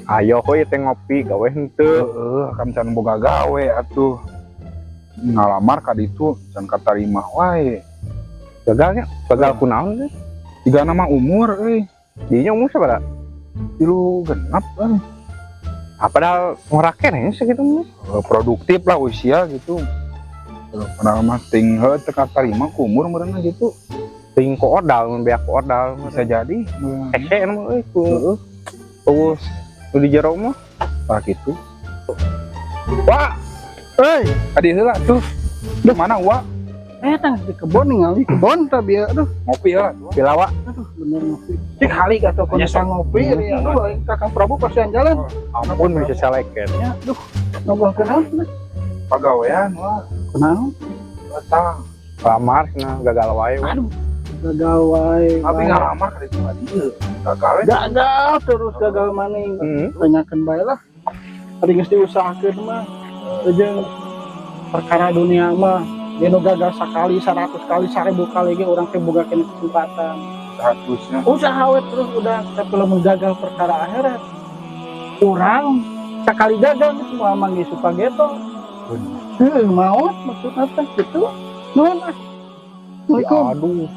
Ayo we teh ngopi, gawe henteu. Heeh, kan can boga gawe atuh. Ngalamar ka ditu can katarima wae. Gagalnya, gagal kunaon sih? Tiga nama umur euy. Dinya umur sabaraha? 36 euy. Apa padahal ngora keneh segitu mah. Produktif lah usia gitu. Padahal mah ting heuh teu katarima ku umur meureunna gitu. Ting ku ordal, mun beak ku ordal. Bisa jadi. Hese mah euy ku. Heeh. Eueuh nu di jero mah. Tah gitu. Wah, Hei, adi heula tuh. Di mana, Wa? Eh, tang di kebon, ningali kebon tah bieu, aduh. Ngopi heula tuh. Pilawa. Aduh, bener ngopi. Cik hali atuh kono ngopi ya, aduh, aing ka Kang Prabu pasian jalan. Ampun bisa saleken. Ya, aduh. Ngobrol kunaon? Pagawean, Wa. Kunaon? Eta. Lamar cenah gagal wae. Wah. Aduh, gagal wae. Tapi ngalamar ka ditu mah dieu. Gagal we. Gagal terus, gagal maning. Tanyakeun bae lah. Tadi geus diusahakeun mah. Jeung perkara dunia mah dia nu gagal sekali, 100 kali, 1000 kali ge urang teh boga keneh kesempatan. Seharusnya. Usaha we terus udah, tapi lamun gagal perkara akhirat, urang sekali gagal geus moal manggih supageto. Heuh, maut maksudna teh gitu. Nuhun ah. Assalamualaikum. Aduh.